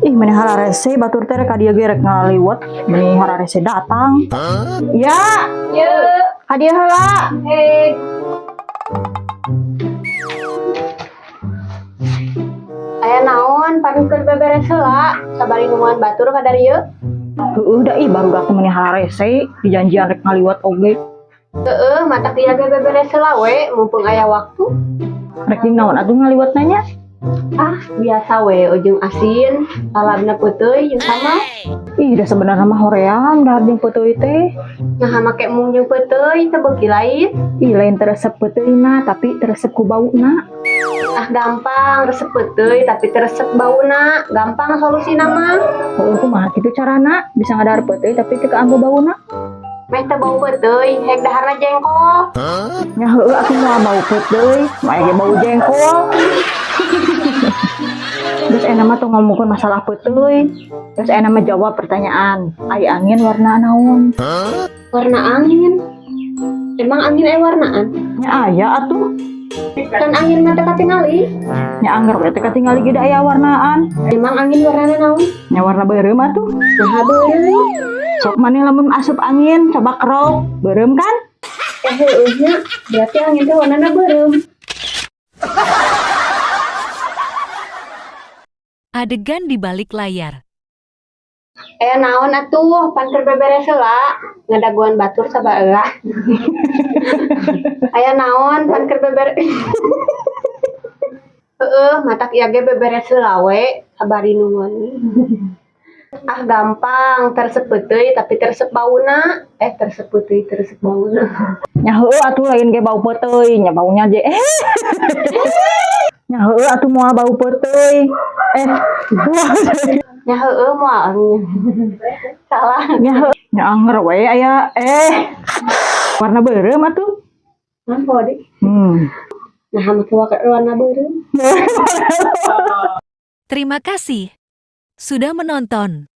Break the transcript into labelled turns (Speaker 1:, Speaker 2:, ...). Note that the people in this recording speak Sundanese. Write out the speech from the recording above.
Speaker 1: Ih, meni hararese batur teh rek ka dieu ge rek ngaliwet, meni hararese datang. Ya,
Speaker 2: Ye,
Speaker 1: ka dieu heula.
Speaker 2: Eh. Aya naon pan keur beberes heula, sabari nungguan batur ka darieu.
Speaker 1: Heueuh da ih, barudak teh meni hararese, dijanjian rek ngaliwet oge.
Speaker 2: Heeh, matak ieu ge beberes heula we, mumpung aya waktu.
Speaker 1: Rek jeung naon atuh ngaliwet nanya?
Speaker 2: Ah, biasa we, ujung asin, lalabna peuteuy jeung sama.
Speaker 1: Ih, da sebenarnya mah hoream dahar jeung peuteuy teh.
Speaker 2: Nah, make mung jeung peuteuy teu beuki lain.
Speaker 1: Ih, lain teu resep peuteuyna, tapi teu resep ku bauna.
Speaker 2: Ah, gampang, resep peuteuy tapi teu resep bauna. Gampang solusina mah.
Speaker 1: Heueuh, kumaha kitu carana bisa ngadahar peuteuy tapi teu kaanggo bauna?
Speaker 2: Meh teu bau peuteuy, hek daharna jengkol.
Speaker 1: Nya heueuh atuh, moal bau peuteuy, moal ge bau jengkol. Terus enak mah tuh ngomongkeun masalah peuteuy. Terus enak mah jawab pertanyaan. Ai angin warna naon?
Speaker 2: Warna angin. Emang angin aya warnaan?
Speaker 1: Nya aya atuh.
Speaker 2: Kan angin mah teu katingali.
Speaker 1: Nya angger we teh katingali ge da aya warnaan.
Speaker 2: Emang angin warnana naon?
Speaker 1: Nya warna beureum atuh.
Speaker 2: Nah, beureum.
Speaker 1: Sok maneh lamun asup angin coba kerok, beureum kan?
Speaker 2: Eh, heueuh nya, berarti angin teh warnana beureum.
Speaker 3: Adegan di balik layar.
Speaker 2: Eh, naon atuh pan keur beberes heula, ngadaguan batur sabaeula. Aya naon pan keur beberes. Heeh, matak ieu ge beberes heula we, sabari nungguan. Ah, gampang, teu resep peuteuy tapi teu resep bauna. Eh, teu resep peuteuy, teu resep bauna.
Speaker 1: Nya heueuh atuh, lain ge bau peuteuy, nya baunya je. Eh. Nya heueuh atuh, moal bau peuteuy. Eh.
Speaker 2: Nya heueuh moal. Salah.
Speaker 1: Nya heueuh, nya anger we aya eh warna beureum atuh.
Speaker 2: Nampo deh. Nah, make warna beureum.
Speaker 3: Terima kasih sudah menonton.